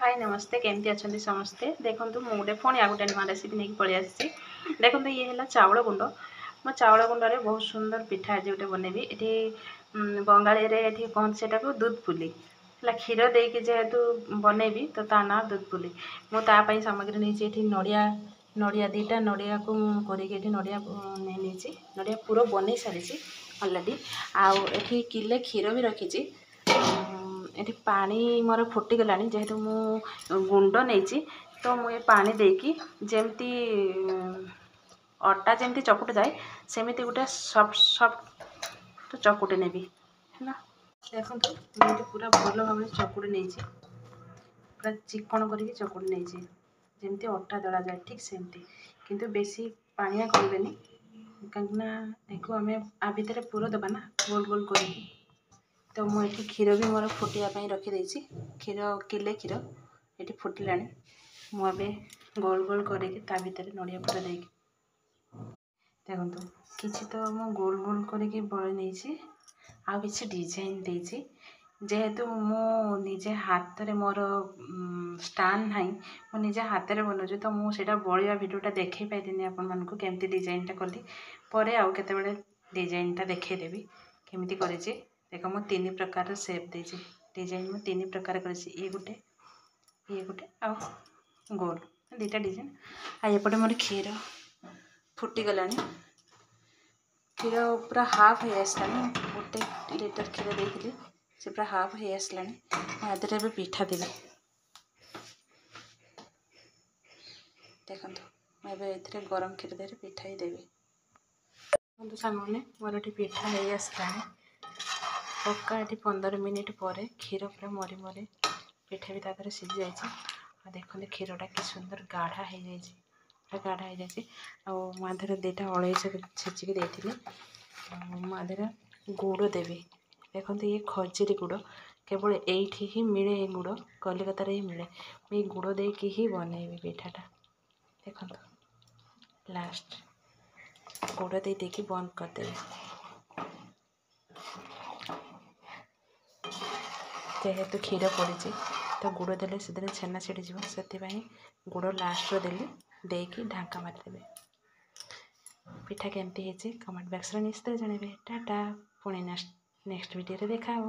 High ନମସ୍ତେ, କେମିତି ଅଛନ୍ତି ସମସ୍ତେ? ଦେଖନ୍ତୁ, ମୁଁ ଗୋଟେ ପୁଣି ଆଉ ଗୋଟେ ନୂଆ ରେସିପି ନେଇକି ପଳେଇ ଆସିଛି। ଦେଖନ୍ତୁ, ଇଏ ହେଲା ଚାଉଳ ଗୁଣ୍ଡ। ମୁଁ ଚାଉଳ ଗୁଣ୍ଡରେ ବହୁତ ସୁନ୍ଦର ପିଠା ଆଜି ଗୋଟେ ବନେଇବି। ଏଠି ବଙ୍ଗାଳୀରେ ଏଠି କହନ୍ତି ସେଟାକୁ ଦୁଧ ପୁଲି। ହେଲା, କ୍ଷୀର ଦେଇକି ଯେହେତୁ ବନେଇବି ତ ତା ନାଁ ଦୁଧ ପୁଲି। ମୁଁ ତା ପାଇଁ ସାମଗ୍ରୀ ନେଇଛି ଏଠି ନଡ଼ିଆ, ନଡ଼ିଆ 2ଟା ନଡ଼ିଆକୁ ମୁଁ କରିକି ଏଠି ନଡ଼ିଆ ନେଇ ନେଇଛି। ନଡ଼ିଆ ପୁର ବନେଇ ସାରିଛି ଅଲରେଡ଼ି। ଆଉ ଏଠି କିଲେ କ୍ଷୀର ବି ରଖିଛି। ଏଠି ପାଣି ମୋର ଫୁଟିଗଲାଣି। ଯେହେତୁ ମୁଁ ଗୁଣ୍ଡ ନେଇଛି, ତ ମୁଁ ଏ ପାଣି ଦେଇକି ଯେମିତି ଅଟା ଯେମିତି ଚକୁଟି ଯାଏ, ସେମିତି ଗୋଟେ ସଫ୍ଟ ସଫ୍ଟ ଚକୁଟି ନେବି। ହେଲା, ଦେଖନ୍ତୁ, ମୁଁ ଏଠି ପୁରା ଭଲ ଭାବରେ ଚକୁଟି ନେଇଛି, ପୁରା ଚିକଣ କରିକି ଚକୁଟି ନେଇଛି, ଯେମିତି ଅଟା ଦଳାଯାଏ ଠିକ୍ ସେମିତି। କିନ୍ତୁ ବେଶୀ ପାଣିଆ କରିବେନି, କାହିଁକିନା ଏକୁ ଆମେ ଆ ଭିତରେ ପୁର ଦେବା ନା ଗୋଲ ଗୋଲ କରିକି। ତ ମୁଁ ଏଠି କ୍ଷୀର ବି ମୋର ଫୁଟିବା ପାଇଁ ରଖିଦେଇଛି। କ୍ଷୀର କିଲେ କ୍ଷୀର ଏଠି ଫୁଟିଲାଣି। ମୁଁ ଏବେ ଗୋଲ ଗୋଲ କରିକି ତା ଭିତରେ ନଡ଼ିଆ ପୁର ଦେଇକି, ଦେଖନ୍ତୁ, କିଛି ତ ମୁଁ ଗୋଲ ଗୋଲ କରିକି ବଳି ନେଇଛି, ଆଉ କିଛି ଡିଜାଇନ୍ ଦେଇଛି। ଯେହେତୁ ମୁଁ ନିଜେ ହାତରେ, ମୋର ଷ୍ଟାଣ୍ଡ ନାହିଁ, ମୁଁ ନିଜେ ହାତରେ ବନାଉଛି, ତ ମୁଁ ସେଇଟା ବଳିବା ଭିଡ଼ିଓଟା ଦେଖାଇ ପାରିଲିନି ଆପଣମାନଙ୍କୁ କେମିତି ଡିଜାଇନଟା କଲି। ପରେ ଆଉ କେତେବେଳେ ଡିଜାଇନଟା ଦେଖାଇଦେବି କେମିତି କରିଛି। ଦେଖ, ମୁଁ 3 ପ୍ରକାରର ସେପ୍ ଦେଇଛି। ଡିଜାଇନ୍ ମୁଁ 3 ପ୍ରକାର କରିଛି, ଇଏ ଗୋଟେ, ଇଏ ଗୋଟେ ଆଉ ଗୋଲ 2ଟା ଡିଜାଇନ୍। ଆଉ ଏପଟେ ମୋର କ୍ଷୀର ଫୁଟିଗଲାଣି। କ୍ଷୀର ପୁରା ହାଫ୍ ହେଇ ଆସିଲାଣି। 1 ଲିଟର କ୍ଷୀର ଦେଇଥିଲି, ସେ ପୁରା ହାଫ୍ ହେଇ ଆସିଲାଣି। ମୁଁ ଆ ଦେହରେ ଏବେ ପିଠା ଦେବି। ଦେଖନ୍ତୁ, ମୁଁ ଏବେ ଏଥିରେ ଗରମ କ୍ଷୀର ଦେହରେ ପିଠା ହିଁ ଦେବି। ଦେଖନ୍ତୁ ସାଙ୍ଗମାନେ, ମୋର ଏଠି ପିଠା ହେଇ ଆସିଲାଣି ପକ୍କା। ଏଠି 15 ମିନିଟ୍ ପରେ କ୍ଷୀର ପୁରା ମରି ମରି ପିଠା ବି ତା ଦେହରେ ସିଝି ଯାଇଛି। ଆଉ ଦେଖନ୍ତୁ, କ୍ଷୀରଟା କି ସୁନ୍ଦର ଗାଢ଼ା ହେଇଯାଇଛି, ପୁରା ଗାଢ଼ା ହେଇଯାଇଛି। ଆଉ ମୁଁ ଆ ଦେହରେ 2ଟା ଅଳେଇଚ ଛେଚିକି ଦେଇଥିଲି। ଆଉ ମୁଁ ଆ ଦେହରେ ଗୁଡ଼ ଦେବି। ଦେଖନ୍ତୁ, ଇଏ ଖଜୁରୀ ଗୁଡ଼, କେବଳ ଏଇଠି ହିଁ ମିଳେ। ଏ ଗୁଡ଼ କଲିକତାରେ ହିଁ ମିଳେ। ମୁଁ ଏଇ ଗୁଡ଼ ଦେଇକି ହିଁ ବନେଇବି ପିଠାଟା। ଦେଖନ୍ତୁ, ଲାଷ୍ଟ ଗୁଡ଼ ଦେଇ ଦେଇକି ବନ୍ଦ କରିଦେବି। ଯେହେତୁ କ୍ଷୀର ପଡ଼ିଛି, ତ ଗୁଡ଼ ଦେଲେ ସେଥିରେ ଛେନା ଛିଡ଼ିଯିବ, ସେଥିପାଇଁ ଗୁଡ଼ ଲାଷ୍ଟରେ ଦେଲି। ଦେଇକି ଢାଙ୍କା ମାରିଦେବେ। ପିଠା କେମିତି ହେଇଛି କମେଣ୍ଟ ବକ୍ସରେ ନିଶ୍ଚିତ ଜଣାଇବେ। ଟାଟା, ପୁଣି ନେକ୍ସଟ ଭିଡ଼ିଓରେ ଦେଖା ହେବ।